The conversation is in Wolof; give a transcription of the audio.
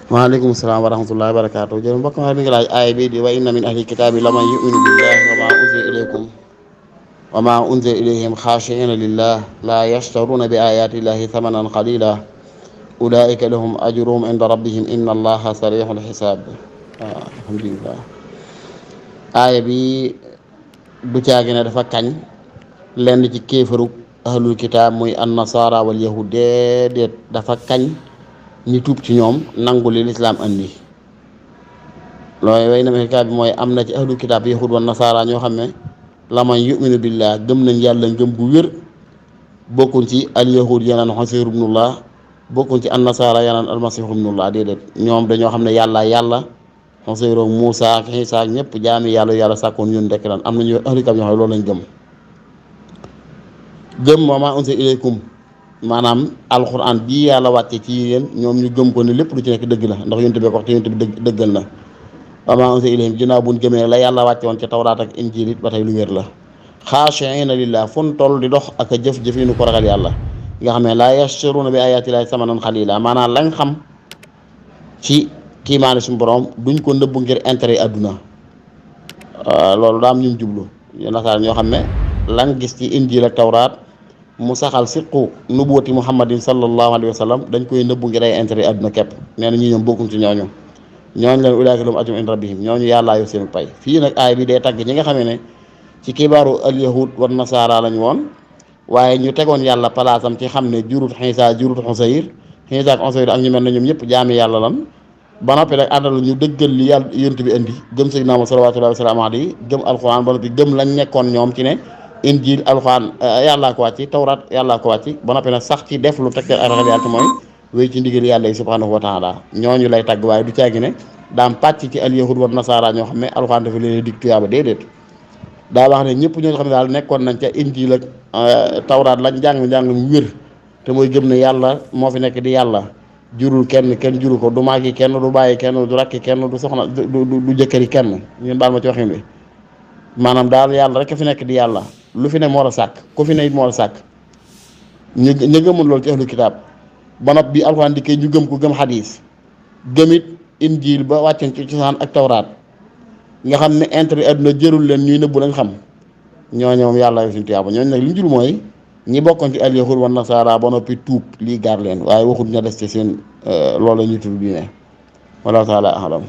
waaleykum salaam wa rahmatullahi wa barakaatu jërëjëf mbokk mi ngi laaj aaya bi di wa inna min ahli kitaabi laman yuminu billahi wa ma unzila ilayhim xaashiina lillah laa yashtaruuna bi ayaatillahi thamanan qalila ulaika lahum ajruhum inda rabbihim inna allaha sarixul xisaab. Alhamdulillah. aaya bi du caagi ne dafa kañ lenn ci kéefarug ahlul kitaab muy annasaara wal yahud, déedéet dafa kañ ñi tuub ci ñoom nangu li lislaam andi. loolu way na ma kitaab bi mooy am na ci ahlul kitaab yahud wa nasaara ñoo xam ne laman yuminu billah gëm nañ yàlla ngëm gu wér, bokkuñ ci al yahud yanaan Usayr ibnullah, bokkuñ ci annasaara yanaan almasihu ibnullah. déedéet ñoom dañoo xam ne yàlla Usayr ak Muusa ak Iisa ak ñëpp jaami yàlla sàkkoon ñun rekk lan. am nañu ahlul kitaab ñoo xam ne loolu lañ gëm wa maa unzila ilaykum, maanaam alxuraan bii yàlla wàcce ci yéen ñoom ñu gëm ko ne lépp lu ci nekk dëgg la, ndax yonent bi ko wax te yonent bi dëggal na. wa maa unzila ilayhim ginnaaw buñ gëmee la yàlla wàcce woon ci tawraat ak injiil it ba tey lu wér la. xaashi'iina lillah fu ñu toll di dox ak a jëf yi nu ko ragal yàlla, nga xam ne laa yashtaruuna bi ayaatillaahi samanan qaliila, maanaam lañ xam ci kiimaane suñu borom duñ ko nëbbu ngir intérêt adduna. loolu daa am ñu jublu nasaar ñoo xam ne lañ gis ci injiil ak tawraat mu saxal siqu nubuwati muhammadin sallallahu alayhi wa sallam dañ koy nëbbu ngir ay intérêt adduna képp. nee na ñi ñoom bokkuñ ci ñooñu leen ulaa'ika lahum ajrun inda rabbihim, ñooñu yàllaa yor seen pay. fii nag aay bi day tagg ñi nga xamee ne ci kibaaru al yahud wa nasaara lañ woon, waaye ñu tegoon yàlla palaasam ci xam ne jurut Iisa jurut Usayr, Iisa ak Usayr ak ñu mel ne ñoom ñëpp jaami yàlla lan. ba noppi rek àndal ñu dëggal li yàlla yonent bi indi, gëm sayyidinaa Muhammad salawaatullaahi wa salaamuhu alayhi, gëm alxuraan ba noppi gëm lañ nekkoon ñoom ci ne injiil alxuraan yàllaa ko wàcc, tawraat yàllaa ko wàcc, ba noppi nag sax ci def lu tegtal ak ragal yàlla mooy wéy ci ndigal yàlla yi subhaanahu wa taala. ñooñu lay tagg, waaye du caagi ne daam pàcc ci al yahud wa nasaara ñoo xam ne alxuraan dafa leen dig tuyaaba. déedéet daa wax ne ñëpp ñoo xam ne daal nekkoon nañ ca injiil ak tawraat lañ njàng mu wér, te mooy gëm ne yàlla moo fi nekk di yàlla, jurul kenn juru ko, du maagi kenn, du bàyyi kenn, du rakki kenn, du soxna, du jëkkëri kenn. ñun baal ma ci waxin bi, maanaam daal yàlla rek fi nekk di yàlla, lu fi ne moo la sàkk, ku fi ne it moo la sàkk. ñu gëmul loolu ci ahlu kitaab ba noppi bi alxuraan dikkee ñu gëm ko, gëm xadiis, gëmit injiil ba wàccoon ci cosaan ak tawraat, nga xam ne intérêt adduna jërul leen ñuy nëbbu lañ xam. ñooñu moom yàlla yor suñu tuyaaba. ñooñu nag li ñu jur mooy ñi bokkoon ci al yahud wa nasaara ba noppi tuub lii gaar leen, waaye waxut ña des ci seen loolu la ñuy tudd diine. wallaahu taala alam.